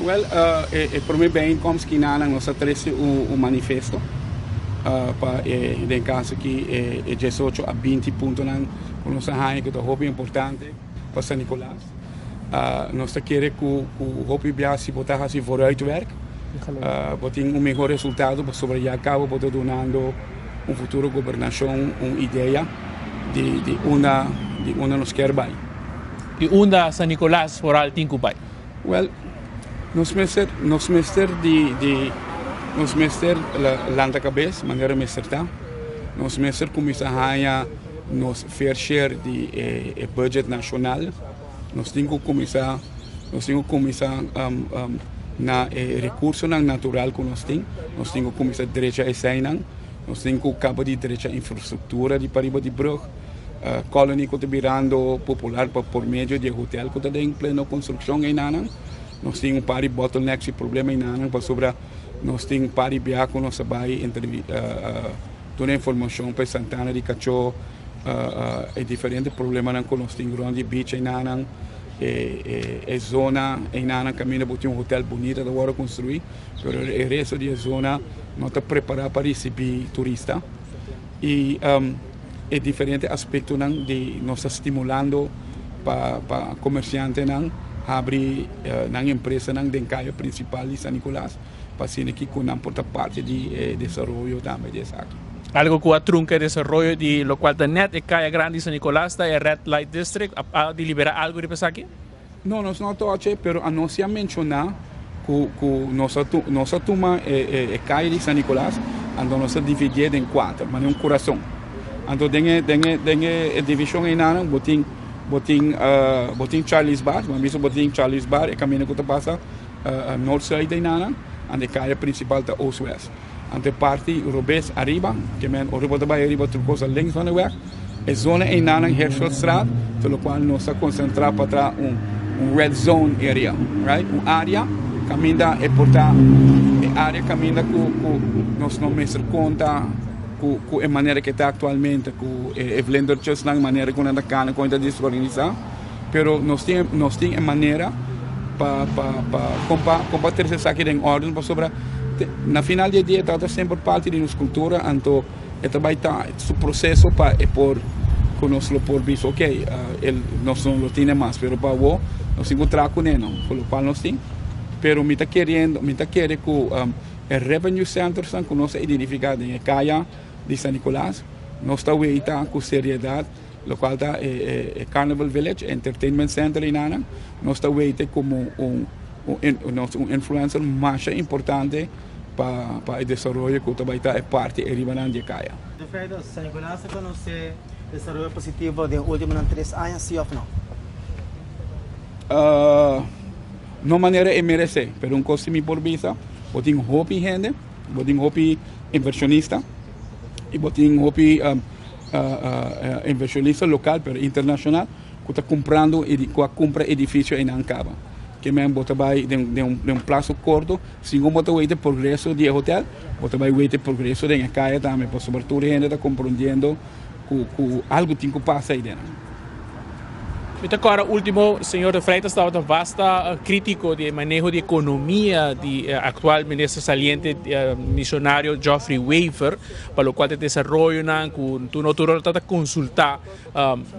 Wel, e prome bijeenkomst kinanan nos a trece un manifesto pa e den caso aki e 18 a 20 puntonan cu nos a haya cu ta hopi importante pa San Nicolas. Nos ta kere cu hopi bia si bo ta haci vooruitwerk bo tin un mihor resultado pasobra ya cabo bo ta dunando un futuro gobernacion un idea di unda nos kier bay. Di unda San Nicolas vooral tin cu bay? Wel, nos mester, nos mester di, di, nos mester lanta cabes manera mester ta. Nos mester cuminsa haña nos fair share di e, e budget nacional. Nos tin cu cuminsa, nos tin cu cuminsa na e recursonan natural cu nos tin. Nos tin cu cuminsa drecha eseinan. Nos tin cu caba di drecha infrastructura di pariba di brug. Colony cu ta birando popular pa por medio di e hotel cu ta den pleno construccion einanan. Nos tin un par di bottlenecks y problema einanan pasobra nos tin un par di biaha cu nos a bay duna informacion pa e Santana di Cacho, e diferente problemanan cu nos tin rond di beach einanan. E zona einanan caminda bo tin un hotel bunita ta wordo construi, pero e resto di e zona no ta prepara pa ricibi turista. Y e diferente aspectonan di nos ta stimulando pa pa comerciantenan habri nan empresanan den caya principal di San Nicolas pa asina ki cu nan por ta parti di e desaroyo tambe di esaki. Algo cu a trunca e desaroyo di locual ta net e caya grandi di San Nicolas ta e Red Light District. A delibera algo riba esaki? No, nos no a toche, pero anos si a menciona cu cu nos a nos a tuma e e calle di San Nicolas, anto nos a dividié den cuater, manera un curason. Anto den e den e den e division einanan bo tin bo tin bo tin Charlie's Bar, bo a bisa bo tin Charlie's Bar, e caminda cu ta pasa noord-zuid einanan, anto e calle principal ta oost-west. Anto e parti robes ariba, ke men ora bo ta bai ariba tur cosa links van de weg, e zona einanan Heerschotstraat, te locual nos ta concentra pa traha un un red zone area, right? Un area caminda e por ta e area caminda cu cu nos no mester conta cu cu e manera ke ta actualmente cu e vlindertjesnan manera cu nan ta cana cu nan ta desorganisa, pero nos tin nos tin e manera pa pa pa con pa con pa trece esaki den orden pasobra na final di e dia e tabata semper parti di nos cultura anto e ta bai ta su proceso pa e por cu nos lo por bisa ok el nos no lo tine mas pero pa awo nos tin cu traha cune no cu locual nos tin pero mi ta keriendo mi ta kere cu e revenue centers nan cu nos a identifica den e caya di San Nicolas nos ta weita cu seriedad. Locual ta e Carnival Village, Entertainment Center einanan, nos ta wete como un un influencer masha importante pa pa e desaroyo cu ta bay ta e parti eribanan di e caya. De feito, San Nicolas ta conoce desaroyo positivo den ultimonan 3 aña, si of no? No manera e merece, pero un cos si mi por bisa, bo tin hopi hende, bo tin hopi inversionista y bo tin hopi inversionista local pero internacional cu ta cumprando cu a cumpra edificio eynan caba. Ke men bo ta bay den un plazo corto sin bo ta weten progreso di e hotel, bo ta bay weten progreso den e caya tambe pasobra tur hende ta comprondiendo cu algo tin cu pasa eyden. Mi ta kòrda último señor de Freitas tabata basta krítiko di e maneho di ekonomia di e aktual minister saliente misionario Geoffrey Wever pa lokual ta e desaroyonan ku tur no tur ora ta konsultá.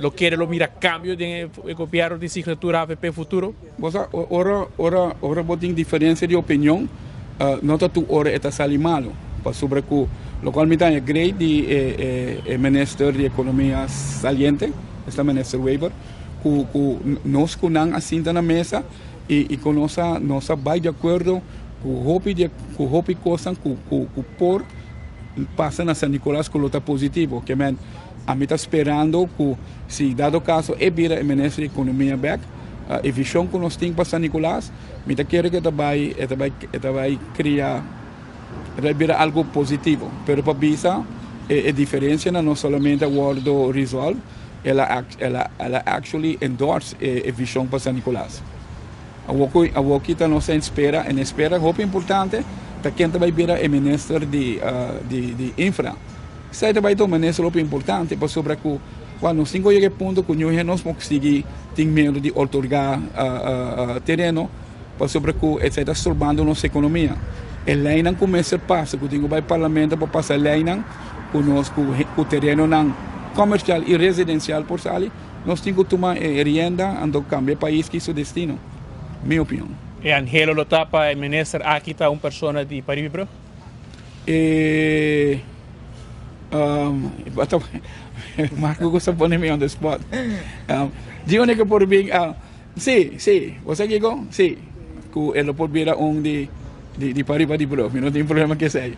Lo kere lo mira kambio den e gobièrnu di signatura avp futuro? Bo sa ora ora ora bo tin diferensia di opinion no ta tur ora e ta sali malu pasobra ku lokual mi ta haña great di e e minister di ekonomia saliente. Esta Minister Wever, cu cu nos cu nan a sinta na mesa y y cu nos a nos a bay di acuerdo cu hopi di cu hopi cosnan cu cu cu por pasa na San Nicolas cu lo ta positivo. Ke men ami ta sperando cu si dado caso e bira e Minister di Economia bek, e vision cu nos tin pa San Nicolas, mi ta kere cu e ta bay e ta bay e ta bay cria. E ta bira algo positivo, pero pa bisa e diferencianan no solamente a wordo resolve, el a el a el a actually endorse e vision pa San Nicolas. Awor cu awor ki ta nos en espera, en espera hopi importante ta ken ta bay bira e minister di di di infra. Esey ta bay ta un minister hopi importante pasobra cu wak nos tin cu yega e punto cu ñu hende nos por sigui tin miedo di otorga tereno. Pasobra ku esei ta storbando nos ekonomia. E leinan ku mester pasa, ku tin ku bai parlamento pa pasa leinan ku nos ku ku terenonan komersial i residensial por sali, nos tin ku tuma e rienda anto kambia e pais ki su destino. Mi opinion. E anhelo lo ta pa e minister aki ta un persona di Paribi Brug? E Marco gusta pone mi on the spot. Di unda ku por bin? Sí, sí. Bo sa kiko? Sí. Ku e lo por bira un di di di pariba di brug. Mi no tin problema ku esei.